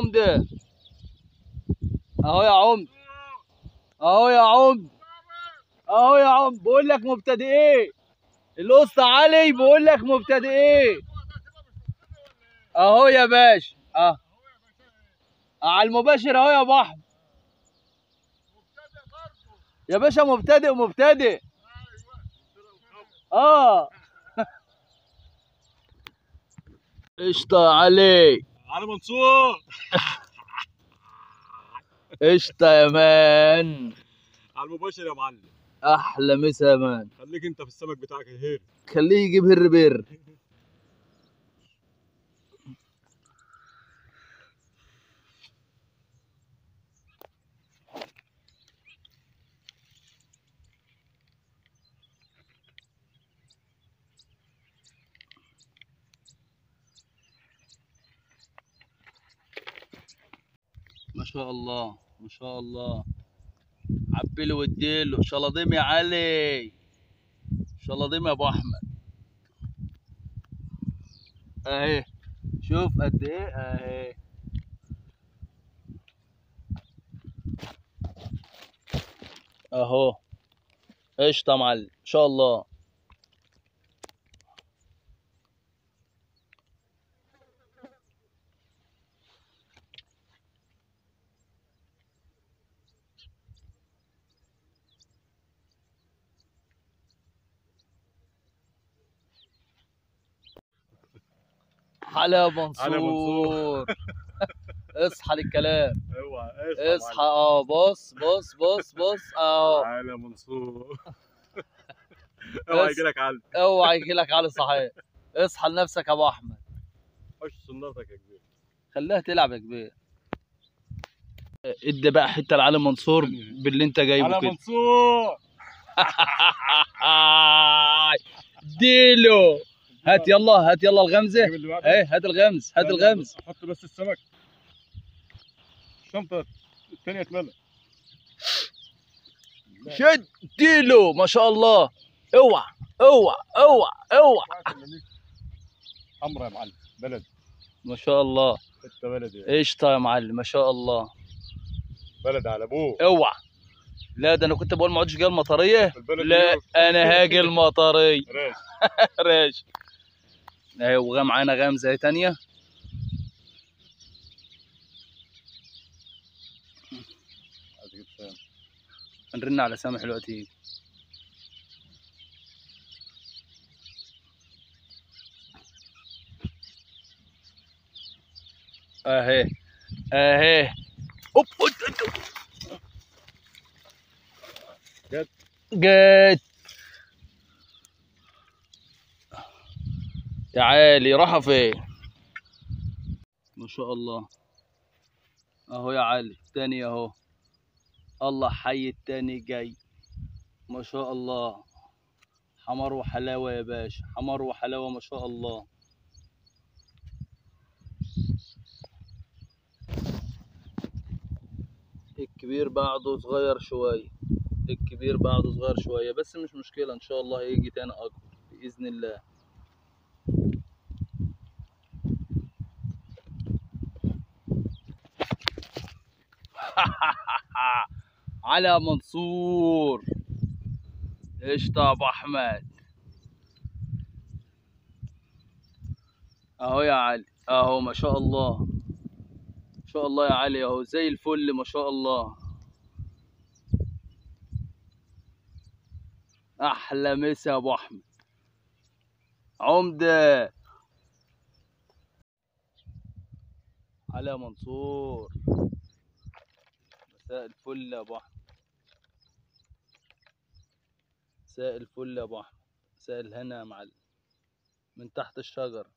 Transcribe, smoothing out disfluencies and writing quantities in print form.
عمده، اهو يا عمده، اهو يا عمده، اهو يا عمده. بقول لك مبتدئ ايه؟ الاسطى علي بقول لك مبتدئ ايه؟ اهو يا باشا، اه على المباشر اهو يا ابو احمد. يا باشا مبتدئ مبتدئ. اه قشطة علي. علي منصور. قشطة يا man. على المباشر يا معلم. أحلى مسا يا man. خليك أنت في السمك بتاعك الهير. خليه يجيب هر بير. ما شاء الله ما شاء الله. عبيله واديله شلاضيم يا علي، شلاضيم يا ابو احمد. اهي شوف قد ايه، اهي اهو. قشطه يا معلم ان شاء الله. على منصور. اصحى للكلام. اوعى اصحى. اه بص بص بص بص اهو. على منصور. اوعى يجي لك علي. اوعى يجي لك علي صحيح. اصحى لنفسك يا ابو احمد. خش صنارتك يا كبير. خليها تلعب يا كبير. ادي بقى حتة لعلي منصور باللي انت جايبه كده. علي منصور. اديله. هات يلا، هات يلا الغمزه. ايه هات الغمز، هات الغمز. حط بس السمك. الشنطة الثانية اتملت. شد ديله ما شاء الله. اوعى اوعى اوعى اوعى. حمرا يا معلم، بلد ما شاء الله. حتة بلدي. قشطه يا معلم ما شاء الله. بلد على ابوه. اوعى. لا ده انا كنت بقول ما عدتش جاي المطريه. لا انا هاجي المطريه. راش. اهي وغا معانا غمزه اهي تانية. هنرن على سامح دلوقتي. اهي اهي. اوب اوب. جت جت يا عالي. راحة فين؟ ما شاء الله. اهو يا علي التاني اهو. الله حي التاني جاي ما شاء الله. حمار وحلاوة يا باشا، حمار وحلاوة ما شاء الله. الكبير بعده صغير شوية، الكبير بعده صغير شوية بس مش مشكلة، ان شاء الله هيجي تاني اكبر بإذن الله. على منصور. قشطة يا ابو احمد. اهو يا علي اهو ما شاء الله ما شاء الله يا علي اهو زي الفل ما شاء الله. احلى مسا يا ابو احمد. عمده على منصور. مساء الفل يا ابو احمد. مساء الفل يا ابو احمد. مساء الهنا يا معلم. من تحت الشجرة.